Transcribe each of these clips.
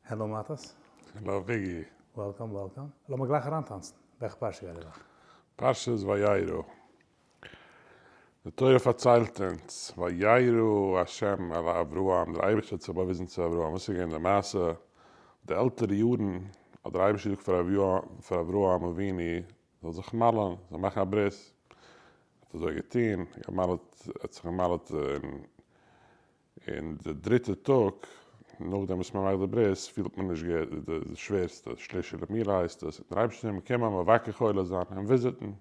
Hello מאטעס. Hello וויגי. Welcome welcome. לאמיר גלייך אריינטאנצן. וועלכע פרשה גייט די וואך? פרשת וירא. די תורה פארציילט אונז, וירא ה' אל אברהם, דער אייבערשטער האט זיך באוויזן צו אברהם, וואס איז געווען די מעשה? די עלטערע יארן האט דער אייבערשטער געזאגט פאר אברהם אבינו זאל זיך מל'ן, זאל מאכן א ברית, ער האט אזוי געטון, גע'מל'ט, ער האט זיך גע'מל'ט אין און די דריטע טאג נאכדעם וואס מען מאכט די ברית פילט מען נישט די שווערסטע, שלישי למילה הייסט עס, און דער אייבערשטער איז אים געקומען מבקר חולה זיין, אים וויזיטן.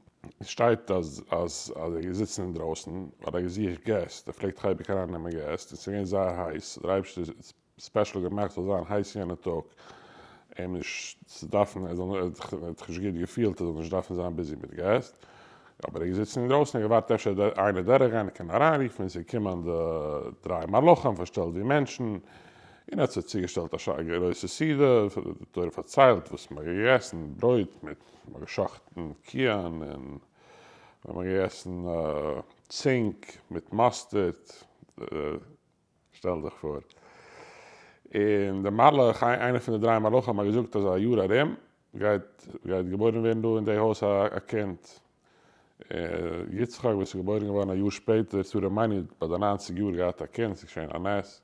עס שטייט אז אז ער איז געזיצן אינדרויסן ווייל ער האט געזוכט געסט, ער פלעגט אייביג ארייננעמען געסט, און עס איז געווען זייער הייס, דער אייבערשטער האט special געמאכט ס'זאל זיין הייס יענע טאג, אים נישט צו דארפן, ער זאל, ער האט זיך נישט גוט געפילט, ער זאל נישט דארפן זיין busy מיט געסט, אבער ער איז געזיצן אינדרויסן און געווארט אפשר וועט איינער דורכגיין און קען אריינרופן, און ס'איז געקומען די דריי מלאכים פארשטעלט ווי מענטשן, און ער האט זיי צוגעשטעלט א גרויסע סעודה, די תורה פארציילט וואס מ'האט געגעסן, ברויט מיט, מ'האט געשחט'ן קיען, און מ'האט געגעסן צינק מיט mustard. שטעל דיך פאר. און דער מלאך, איינער פון די דריי מלאכים האט געזאגט אז א יאר ארום גייט גייט געבוירן ווערן דא אין די הויז א קינד. יצחק וואס איז געבוירן געווארן א יאר שפעטער, שרה אמנו האט ביי די ניינציג יאר געהאט א קינד, ס'איז געשען א נס.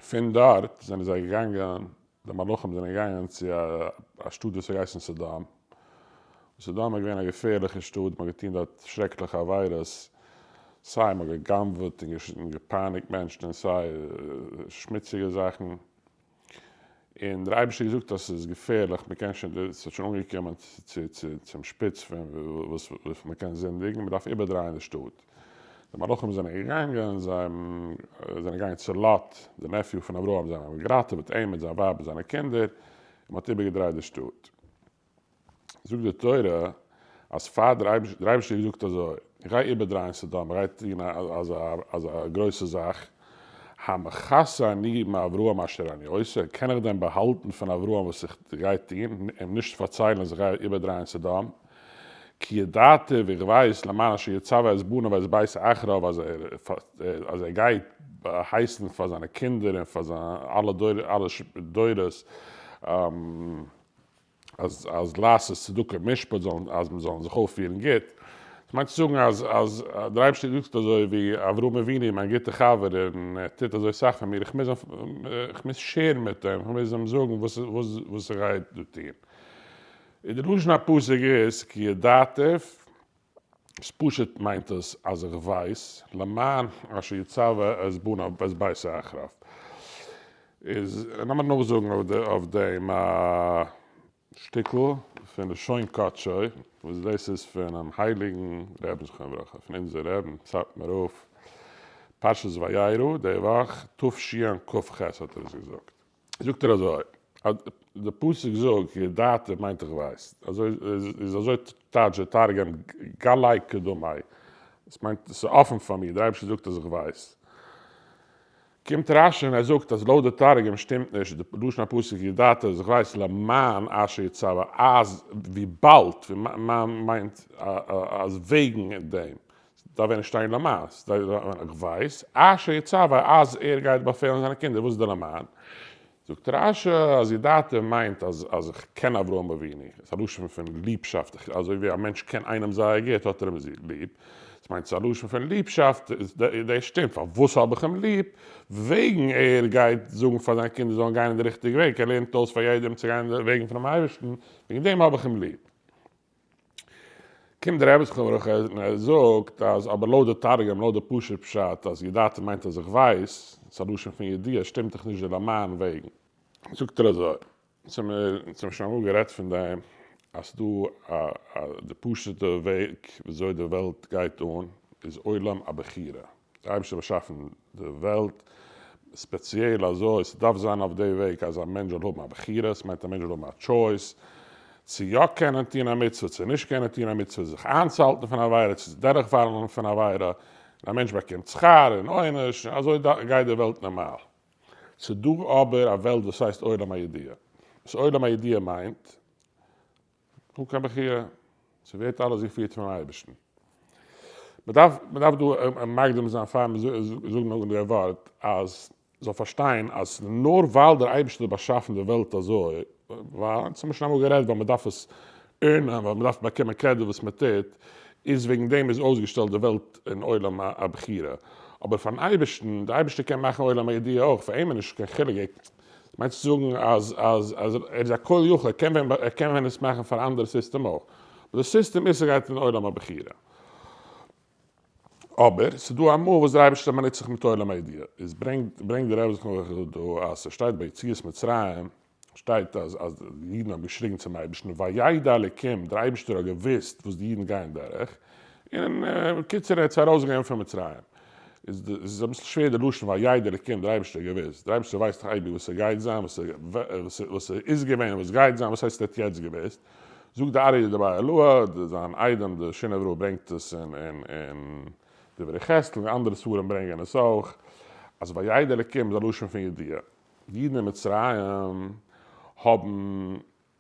פון דארט זענען זיי געגאנגען, די מלאכים זענען געגאנגען צו א שטאט וואס האט געהייסן סדום. סדום איז געווען א געפערליכע שטאט, מען האט געטון דארט שרעקליכע עבירות, סיי מען האט גע'גנב'עט און געפייניגט מענטשן און סיי שמוציגע זאכן, און דער אייבערשטער האט געזאגט אז ס'איז געפערליך, מען קען שוין, ס'האט שוין אנגעקומען צום שפיץ פון וואס מען קען זינדיגן, מען דארף איבערדרייען די שטאט. די מלאכים זענען געגאנגען, זיי זענען געגאנגען צו לוט, די nephew פון אברהם, זיי האבן געראטעוועט אים מיט זיין ווייב און זיינע קינדער, און מען האט איבערגעדרייט די שטאט. זאגט די תורה אז פאר דער אייבערשטער, דער אייבערשטער האט געזאגט אזוי, איך גיי איבערדרייען סדום, איך גיי טון אזא אזא גרויסע זאך, המכסה אני מאברהם אשר אני עושה, קען איך דען באהאלטן פון אברהם וואס איך גיי טון, אים נישט פארציילן אז איך גיי איבערדרייען סדום, כי ידעתיו, איך ווייס, למען אשר יצוה את בניו ואת ביתו אחריו, אז ער אז ער גייט הייסן פאר זיינע קינדער און פאר זיינע אלע דורות, אז אז לעשות צדקה ומשפט זאלן אז מען זאלן זיך אויפפירן גוט, דאס מיינט צו זאגן אז אז דער אייבערשטער זאגט אזוי ווי אברהם אבינו מיין גוטער חבר און ער טוט אזוי סאך פאר מיר איך מוז איך מוז share ן מיט אים איך מוז אים זאגן וואס וואס וואס איך גיי דא טון. און די לשון הפסוק איז כי ידעתיו איז פשוט מיינט עס אז איך ווייס, למען אשר יצוה את בניו ואת ביתו אחריו. איז לאמיר נאכזאגן אויף דעם א שטיקל פון לשון קדשו, וואס דאס איז פונעם הייליגן רעבן זכרונו לברכה, פון אונזער רעבן סאטמאר רב, פרשת וירא די וואך, תשכ"ח האט ער עס געזאגט. זאגט ער אזוי, אז די פסוק זאגט ידעתיו מיינט איך ווייס, אזוי איז אזוי טייטש די תרגום גלי קדמי, עס מיינט עס איז אפן פאר מיר, דער אייבערשטער זאגט אז איך ווייס. קומט רשי און ער זאגט אז לויט די תרגום שטימט נישט די לשון הפסוק ידעתיו אז איך ווייס למען אשר יצוה אז וויבאלד, למען מיינט אז וועגן דעם, דארף ווען נישט שטיין למען, איך ווייס, אשר יצוה אז ער גייט באפעלן זיינע קינדער, וואס איז די למען? זאגט רשי אז ידעתיו מיינט אז אז איך קען אברהם אבינו, עס איז א לשון פון ליבשאפט, אזוי ווי א מענטש קען איינעם זייער גוט האט ער אים ליב, עס מיינט עס איז א לשון פון ליבשאפט, דאס שטימט, פארוואס האב איך אים ליב? וועגן ער גייט זאגן פאר זיינע קינדער זאלן גיין אין די ריכטיגע וועג, ער לערנט אויס פאר יעדעם צו גיין אין די וועגן פונעם אייבערשטן, וועגן דעם האב איך אים ליב. קומט דער רבי זכרונו לברכה און ער זאגט אז אבער לויט די תרגום, לויט די פשוט פשט אז ידעתיו מיינט אז איך ווייס, ס'איז א לשון פון ידיעה, שטימט דאך נישט די למען וועגן. זאגט ער אזוי, אונז האבן שוין אמאל גערעדט פון דעם אז ס'דא א די פשוט'ע וועג וויאזוי די וועלט גייט אן איז עולם הבחירה, דער אייבערשטער האט באשאפן די וועלט ספעציעל אזוי, ס'דארף זיין אויף די וועג אז א מענטש זאל האבן א בחירה, ס'מיינט א מענטש זאל האבן א choice צו יא קענען טון א מצוה צו נישט קענען טון א מצוה, זיך איינצוהאלטן פון עבירה צו דורכפאלן פון עבירה, און א מענטש באקומט שכר און עונש, און אזוי גייט די וועלט נארמאל. ס'דא אבער א וועלט וואס הייסט עולם הידיעה. וואס עולם הידיעה מיינט? אן קיין בחירה, ס'ווערט אלעס געפירט פונעם אייבערשטן. מ'דארף מ'דארף דא מקדים זיין פאר מ'זאגט נאך די ווארט אז. זאל פארשטיין אז נאר ווייל דער אייבערשטער האט באשאפן די וועלט אזוי, ווייל אונז האבן שוין אמאל גערעדט ווייל מען דארף עס earn ען, ווייל מען דארף באקומען קרעדיט וואס מען טוט, איז וועגן דעם איז אויסגעשטעלט די וועלט אין עולם הבחירה. אבער פארן אייבערשטן, דער אייבערשטער קען מאכן עולם הידיעה אויך, פאר אים איז נישט קיין חילוק, ער מיינט צו זאגן אז אז אז ער איז א כל יכול, ער קען ווען ער קען ווען עס מאכן פאר אנדערע סיסטעם אויך, אבער די סיסטעם איז ס'גייט אין עולם הבחירה. אבער ס'איז דא אמאל וואס דער אייבערשטער באנוצט זיך מיט עולם הידיעה, איז ברענגט ברענגט דער רבי זכרונו לברכה דא אז ס'שטייט ביי יציאת מצרים שטייט אז אז די אידן האבן געשריגן צום אייבערשטן וידע אלקים, דער אייבערשטער האט געוואוסט וואס די אידן גייען דורך, און בקיצור ער האט זיי ארויסגענומען פון מצרים. איז איז אביסל שווער די לשון וידע אלקים, דער אייבערשטער האט געוואוסט, דער אייבערשטער ווייסט דאך אייביג וואס ס'גייט זיין, וואס וואס ס'איז געווען און וואס גייט זיין, וואס הייסט ער האט יעצט געוואוסט? זאגט די אריה דבי עילאה, זיין איידעם די שינאווער רב ברענגט עס אין דברי יחזקאל און אנדערע ספרים ברענגען עס אויך, אז וידע אלקים איז א לשון פון ידיעה. די אידן אין מצרים האבן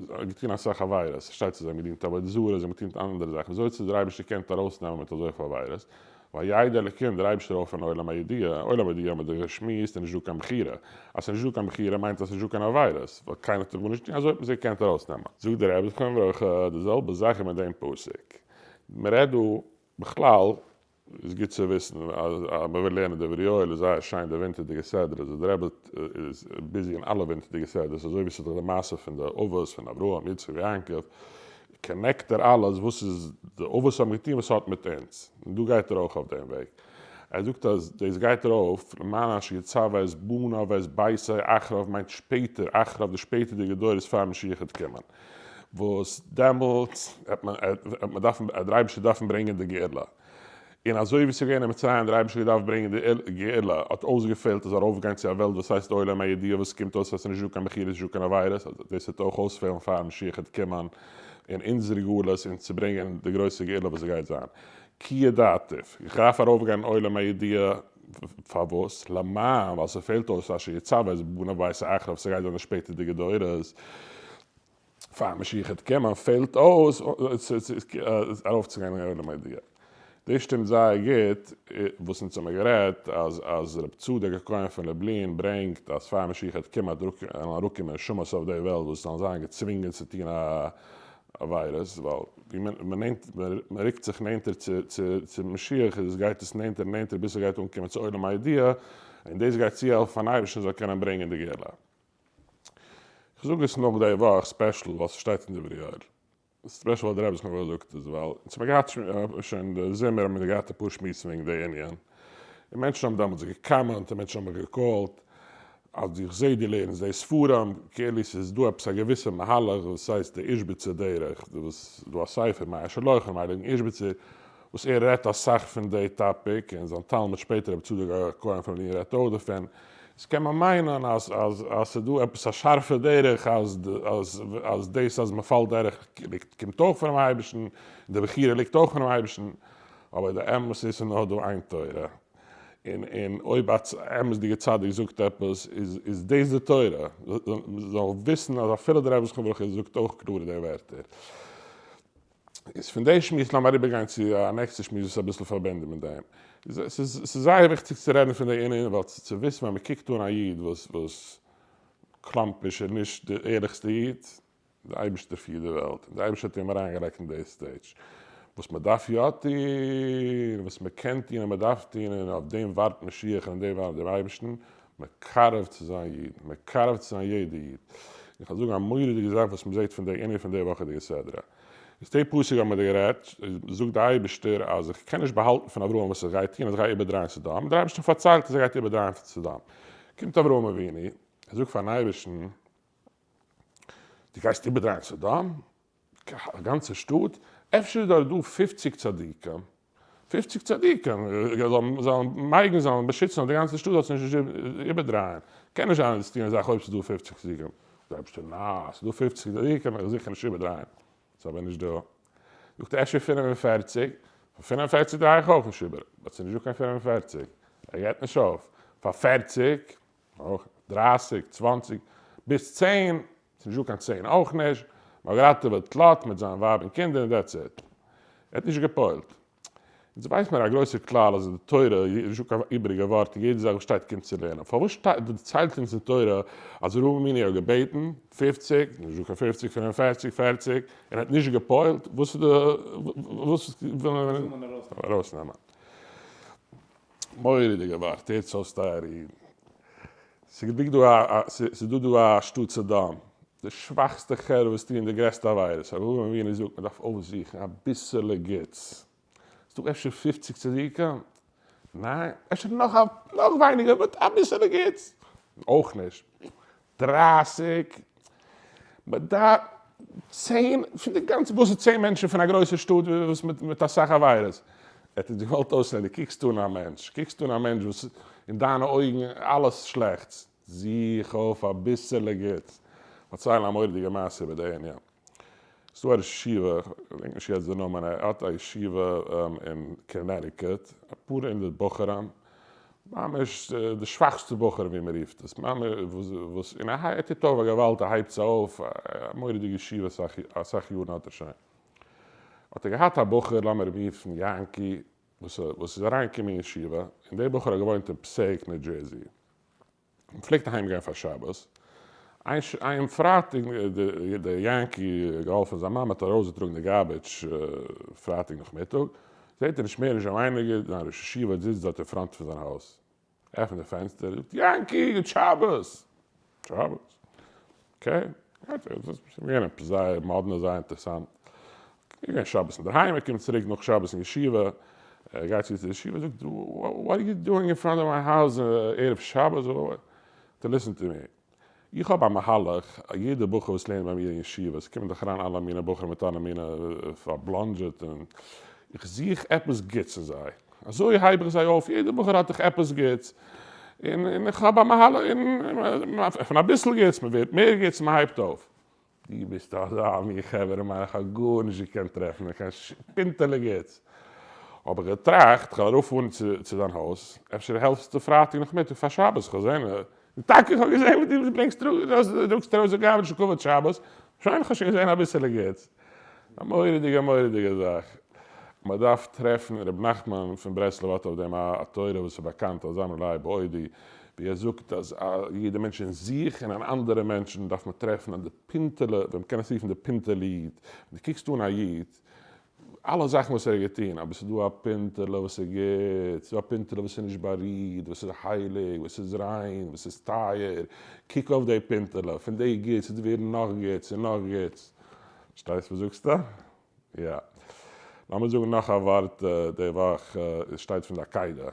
געטון אסאך עבירות, ס'שטייט זיי האבן געדינט עבודה זרה, זיי האבן געטון אנדערע זאכן, וויאזוי האט זיי דער אייבערשטער געקענט ארויסנעמען מיט אזויפיל עבירות? וידע אלקים, דער אייבערשטער אויך פון עולם הידיעה, עולם הידיעה האבן מיר דאך געשמועסט איז נישט דא קיין בחירה, אז ס'איז נישט דא קיין בחירה מיינט אז ס'איז נישט דא קיין עבירות, ווייל קיינער האט גארנישט געטון, אזוי האט מען זיי געקענט ארויסנעמען. זאגט דער רבי זכרונו לברכה, די זעלבע זאך איז מיט דעם פסוק, מען רעדט דא בכלל, איז גוט צו וויסן אז מען וויל לערנען דברי יואל איז זייער שיין די ווינטערדיגע סדרה, אז דער רבי איז busy אין אלע ווינטערדיגע סדרות, אזוי ווי ס'איז דאך די מעשה פון די אבות פון אברהם יצחק ויעקב, connect ער אלעס וואס איז די אבות האבן געטון וואס האט מיט אונז, און דא גייט ער אויך אויף דעם וועג, ער זאגט אז דאס גייט ארויף למען אשר יצוה את בניו ואת ביתו אחריו מיינט שפעטער אחריו די שפעטערדיגע דורות פאר משיח וועט קומען, וואס דעמאלטס וועט מען דארפן וועט דער אייבערשטער דארפן ברענגען די גאולה. און אזוי ווי ס'איז געווען אין מצרים דער אייבערשטער געדארפט ברענגען די גאולה, האט אויסגעפעלט אז ארויפגיין צו א וועלט וואס הייסט עולם הידיעה וואס קומט אויס אז ס'איז נישט דא קיין בחירות נישט דא קיין עבירות, אז דאס וועט אויך אויספעלן פאר משיח וועט קומען אין אונזער גלות און צו ברענגען די גרויסע גאולה וואס גייט זיין. כי ידעתיו, איך דארף ארויפגיין אין עולם הידיעה פארוואס? למען, ווייל ס'פעלט אויס אשר יצוה את בניו וביתו אחריו, ס'גייט זיין די שפעטערדיגע דורות, פאר משיח וועט קומען פעלט אויס ארויפצוגיין אין עולם הידיעה. דאס שטימט זייער גוט וואס אונז האמיר גערעדט אז אז רב צדוק הכהן פון לובלין ברענגט אז פאר משיח וועט קומען וועלן אראפקומען נשמות אויף די וועלט וואס זאלן זיין געצווינגען צו טון עבירות ווייל ווי מען רוקט זיך נענטער צו משיח איז גייט עס נענטער און נענטער ביז ס'גייט אנקומען צו עולם הידיעה און דאס גייט צוהעלפן פארן אייבערשטן זאל קענען ברענגען די גאולה. כ'זאג עס נאך די וואך special ווייל ס'שטייט אין דברי יואל. special ווייל די רבי זכרונו לברכה זאגט עס ווייל אונז האמיר געהאט שוין די זומער האבן מיר געהאט אפאר שמועסן וועגן די ענין און מענטשן האבן דעמאלטס גע comment און מענטשן האבן מיך גע call ט אז איך זעה דו לערנסט די ספרים כאילו ס'איז דא עפעס א געוויסע מהלך וואס הייסט די איזשביצער דרך וואס איז דא א ספר מי השלוח פון הייליגן איזשביצער וואס ער רעדט אסאך פון די topic, און זיין תלמיד שפעטער רבי צדוק הכהן פון לובלין רעדט אויך דערפון, איז קען מען מיינען אז אז אז ס'איז דא עפעס א שארפע דרך אז אז אז דאס אז מ'פאלט דורך ליגט קומט אויך פונעם אייבערשטן, און די בחירה ליגט אויך פונעם אייבערשטן, אבער די אמת איז ס'איז נאר דא איין תורה, און און אויב א אמת'דיגע צדיק זאגט עפעס איז איז דאס די תורה, מ'זאל וויסן אז אפילו דער רבי זכרונו לברכה זאגט אויך קלאר די ווערטער. איז פון די שמועס לאמיר אריבערגיין צו א נעקסטע שמועס וואס איז אביסל פארבינדען מיט דעם. ס'איז זייער וויכטיג צו רעדן פון די ענין ווייל צו וויסן ווען מ'קוקט אן א איד וואס וואס קלאמפיש איז נישט די ערליכסטע איד, די אייבערשטער פירט די וועלט און די אייבערשטער האט איהם אריינגעלייגט אין די stage. וואס מ'דארף יא טון, וואס מ'קען טון און מ'דארף טון און אויף דעם ווארט משיח און אויף דעם ווארט דעם אייבערשטן, מקרב צו זיין אידן, מקרב צו זיין יעדע איד. איך וועל זאגן א מורא'דיגע זאך וואס מ'זעט פון די ענין פון די וואכעדיגע סדרה. איז די פסוק האבן מיר גערעדט, זאגט די אייבערשטער אז איך קען נישט באהאלטן פון אברהם וואס איך גיי טון, אז איך גיי איבערדרייען סדום, דער אייבערשטער פארציילט אז ער גייט איבערדרייען סדום. קומט אברהם אבינו, ער זאגט פארן אייבערשטן, דו גייסט איבערדרייען סדום? א גאנצע שטאט? אפשר איז דארט דא פופציג צדיקים, פופציג צדיקים זאלן מגין זיין באשיצן אויף די גאנצע שטאט זאל זיך נישט איבערדרייען, קען נישט זיין אז דאס טוען זאך אויב ס'איז דא פופציג צדיקים, זאגט דער אייבערשטער נעה, ס'איז דא פופציג צדיקים וועל איך זיכער נישט איבערדרייען, ס'איז אבער נישט דא, זאגט ער אפשר 45, פאר 45 דריי איך אויך נישט איבער, but ס'איז נישט דא קיין 45, ער געבט נישט אויף, פאר 40, אויך 30, 20, ביז 10, ס'איז נישט דא קיין 10 אויך נישט, מ'האט געראטעוועט לוט מיט זיין ווייב און קינדער און that's it. ער האט נישט גע'פועל'ט. אונז ווייס מיר א גרויסער כלל אז אין די תורה איז נישטא קיין איבעריגע ווארט און יעדע זאך וואס שטייט קומט צו לערנען. פארוואס שטייט דערציילט אונז די תורה אז אברהם אבינו האט געבעטן פופציג, נישטא קיין פופציג, פינף און פערציג, פערציג, און ער האט נישט גע'פועל'ט, וואס איז די וואס וויל מען ארויסנעמען? מורא'דיגע ווארט, הערטס אויס טייערע אידן. ס'איז דא א ס'איז דא דא א שטאט סדום, די שוואכסטע חברה וואס טוען די גרעסטע עבירות, אברהם אבינו זאגט מ'דארף אויפזוכן אביסעלע גוטס, ס'איז דא אפשר פופציג צדיקים? ניין, אפשר נאך נאך ווייניגער but אביסעלע גוטס, אויך נישט, דרייסיג, מ'דארף צען פון די גאנצע, וואס איז 10 מענטשן פון א גרויסע שטאט וואס מיט אסאך עבירות? ער האט געוואלט אויסלערנען, דו קוקסט אן א מענטש, קוקסט אן א מענטש וואס אין דיינע אויגן אלעס שלעכטס, זוך אויף אביסעלע גוטס. פארציילן א מורא'דיגע מעשה איבער די ענין. ס'דא א ראש ישיבה, כ'געדענק נישט יעצט די נאמען, ער האט א ישיבה אין קאנעטיקוט, אפאר הונדערט בחורים, ממש די שוואכסטע בחורים ווי מען רופט עס, ממש וואס, און ער טוט אויף א געוואלד, ער הייבט זיי אויף, א מורא'דיגע ישיבה, אסאך יארן האט ער שוין. האט ער געהאט א בחור, לאמיר אים רופן יענקי, וואס איז אריינגעקומען אין ישיבה, און דער בחור האט געוואוינט אין פסעיק ניו דזשערזי. און פלעגט אהיים גיין פאר שבת, איין פרייטאג דער יענקי געהאלפן זיין מאמע האט ארויסגעטראגן די garbage פרייטאג נאכמיטאג, זעט ער נישט מער נישט ווייניגער זיין ראש ישיבה זיצט דארט אין front פון זיין הויז, עפנט די פענסטער, זאגט יענקי גוט שבת! שבת? okay, ס'איז געווען עפעס זייער מאדנע זייער אינטערעסאנט, געווען שבת אינדערהיים, ער קומט צוריק נאך שבת אין ישיבה, ער גייט צו צו די ישיבה, זאגט what are you doing in front of my house ערב שבת, זאגט ער listen to me, איך האב א מהלך, יעדע בחור וואס לערנט ביי מיר אין ישיבה, עס קומען דאך אריין אלע מיני בחורים מיט אלע מיני פארבלאנדזשעט, און איך זוך עפעס גוטס אין זיי, אזוי הייב איך זיי אויף, יעדע בחור האט דאך עפעס גוטס, און איך האב א מהלך, און פון אביסל גוטס, מען ווערט מער גוטס, מען הייבט אויף. דו ביסט אזא מין חברה מאן, איך האב גארנישט געקענט טרעפן, קיין פינטעלע גוטס. האב איך געטראכט, כ'וועל ארויפפארן צו דיין הויז, אפשר העלפסטו פרייטאג נאכמיטאג פאר שבת, כ'וועל זען, און טאקע איך האב געזען ווי דו ברענגסט טראגסט ארויס די garbage לכבוד שבת, שוין איך האב שוין געזען אביסעלע גוטס. א מורא'דיגע מורא'דיגע זאך. מען דארף טרעפן, ר' נחמן פון ברסלב האט אויף דעם א תורה וואס איז באקאנט אלס אמר לי בעודי, ווי ער זאגט אז יעדע מענטש אין זיך און אין אנדערע מענטשן דארף מען טרעפן אז די פינטעלע, ווען מ'קען עס רופן די פינטעלע איד, ווען דו קוקסט אן א איד, אלע זאכן וואס ער האט געטון, אבער ס'איז דא א פינטעלע וואס איז גוט, ס'איז דא א פינטעלע וואס איז נישט בארירט, וואס איז הייליג, וואס איז ריין, וואס איז טייער, קוק אויף די פינטעלע, פון די גוטס וועט ווערן נאך גוטס און נאך גוטס. פארשטייסט וואס זאגסטו? יא. לאמיר זאגן נאך א ווארט די וואך, עס שטייט פון די עקידה.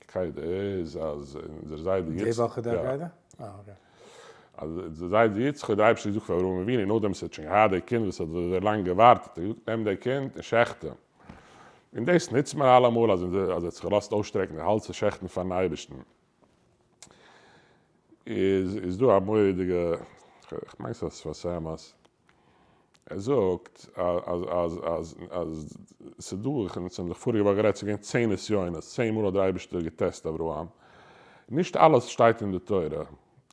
עקידה איז אז אונזער זיידע יצחק. די וואך איז די עקידה? אה okay. אז אונזער זיידע יצחק האט די אייבערשטער געזאגט פאר אברהם אבינו נאכדעם וואס ער האט שוין געהאט די קינד וואס האט אזוי לאנג געווארט האט ער געזאגט נעם די קינד און שעכט אים. און דאס נוצט מען אלעמאל אז ער האט זיך געלאזט אויסשטרעקן די האלז צו שעכטן פארן אייבערשטן. איז איז דא א מורא'דיגע, כ'מיין ס'איז א שפת אמת, ער זאגט אז אז אז אז ס'דא, איך האב זיך פאריגע וואך גערעדט, ס'איז געווען צען נסיונות, צען מאל האט דער אייבערשטער געטעסט אברהם, נישט אלעס שטייט אין די תורה,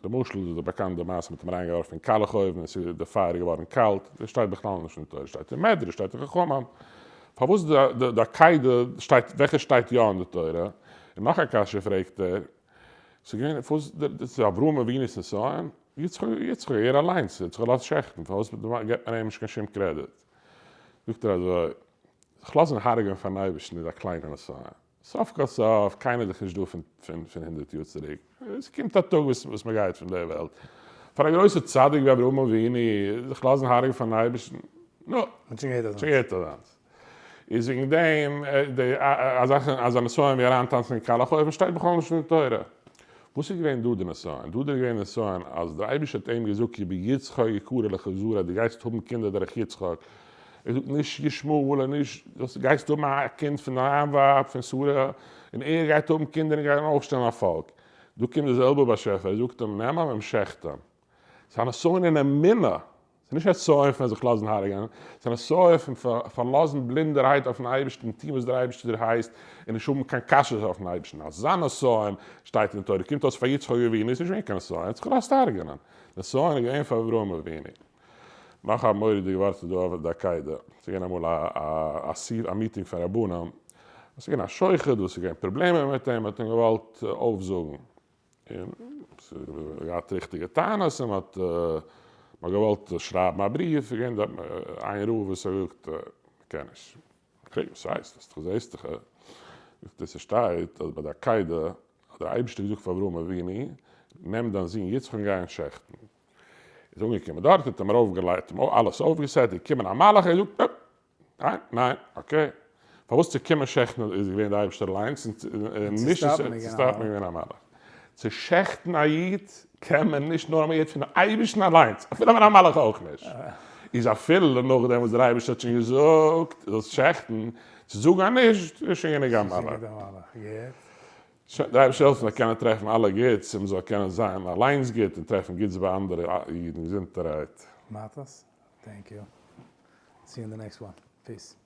למשל איז די באקאנטע מעשה מיט אים אריינגעווארפן אין קאלעך אויוון און ס'איז די פייער איז געווארן קאלט, דאס שטייט בכלל נישט אין די תורה, שטייט אין מדרש, שטייט אין חכמים, פארוואס די די עקידה שטייט, וועלכע שטייט יא אין די תורה? און נאך א קשיא פרעגט ער, ס'איז געווען פארוואס דאס איז אברהם אבינו'ס נסיון? יצחק יצחק ער אליינס האט זיך געלאזט שעכטן, פארוואס געבט מען אים נישט קיין שום קרעדיט? זאגט ער אזוי, זיך לאזן הרג'ען פארן אייבערשטן איז א קליינע נסיון, סוף כל סוף קיינער איז דאך נישט דא פון פון הונדערט יאר צוריק, עס קומט א טאג וואס מען גייט פון דער וועלט, פאר א גרויסע צדיק ווי אברהם אבינו זיך לאזן הרג'ען פארן אייבערשטן, נו, האט שוין געהערט אזאנס. שוין געהערט אזאנס. איז וועגן דעם די אזא נסיון ווי אריינטאנצן אין קאלעך אויוון שטייט בכלל נישט אין די תורה. וואס איז געווען דא די נסיון? דא איז געווען די נסיון אז דער אייבערשטער האט אים געזאגט כי ביצחק יקרא לך זרע דו גייסט האבן קינדער דורך יצחק, ער זאגט נישט ישמעאל און נישט דאס גייסט האבן א קינד פון דיין ווייב פון שרה און ער גייט האבן קינדער און גייען אויפשטעלן א פאלק. דא קומט דער זעלבער באשעפער ער זאגט אים נעם אים און שעכט אים. ס'איז א נסיון אין אמונה, ס'איז נישט א נסיון פון זיך לאזן הרג'ענען, ס'איז א נסיון פון פארלאזן בלינדערהייט אויפן אייבערשטן, טון וואס דער אייבערשטער הייסט, און נישט האבן קיין קשיות אויפן אייבערשטן. אזא נסיון שטייט אין תורה, קומט אויס פאר יצחק אבינו איז נישט געווען קיין נסיון, ער האט זיך געלאזט הרג'ענען. נסיון איז געווען פאר אברהם אבינו. נאך א מורא'דיגע ווארט איז דא אויף די עקידה, ס'איז געווען אמאל א מיטינג פון רבנים, עס איז געווען א שוחט וואס איז געווען פראבלעמען מיט אים, מען האט אים געוואלט אויפזאגן, און געהאט ריכטיגע טענות, און מען האט געוואלט שרייבן א בריוו, איז געווען דארט איין רב וואס האט געזאגט מען קען נישט. פרעג וואס הייסט? האסט דאך זעהסט דאך זאגט ער ס'שטייט אז ביי די עקידה האט דער אייבערשטער געזאגט פאר אברהם אבינו נעם דיין זון יצחק און גיי אים שעכטן, איז אנגעקומען דארט האט אים ארויפגעלייגט אים אלעס אויפגעסעט איז געקומען א מלאך ער זאגט אפ ניין ניין okay פארוואס צו קומען שעכטן איז געווען די אייבערשטער אליינס און נישט צו סטאפן איז געווען א מלאך. צו שעכטן א איד קען מען נישט נאר מיט פון אייבערשטן אליינס, אפילו פון א מלאך אויך נישט, איז אפילו נאכדעם וואס דער אייבערשטער האט שוין געזאגט זאלסט שעכטן, צו זאגן אז נישט איז שוין גענוג א מלאך. שוין, דער אייבערשטער העלפן זאל קענען טרעפן אלע גוטס און מ'זאל קענען זיין אליינס גוט און טרעפן גוטס ביי אנדערע אידן געזונטערהייט. מאטעס, thank you. See you in the next one. Peace.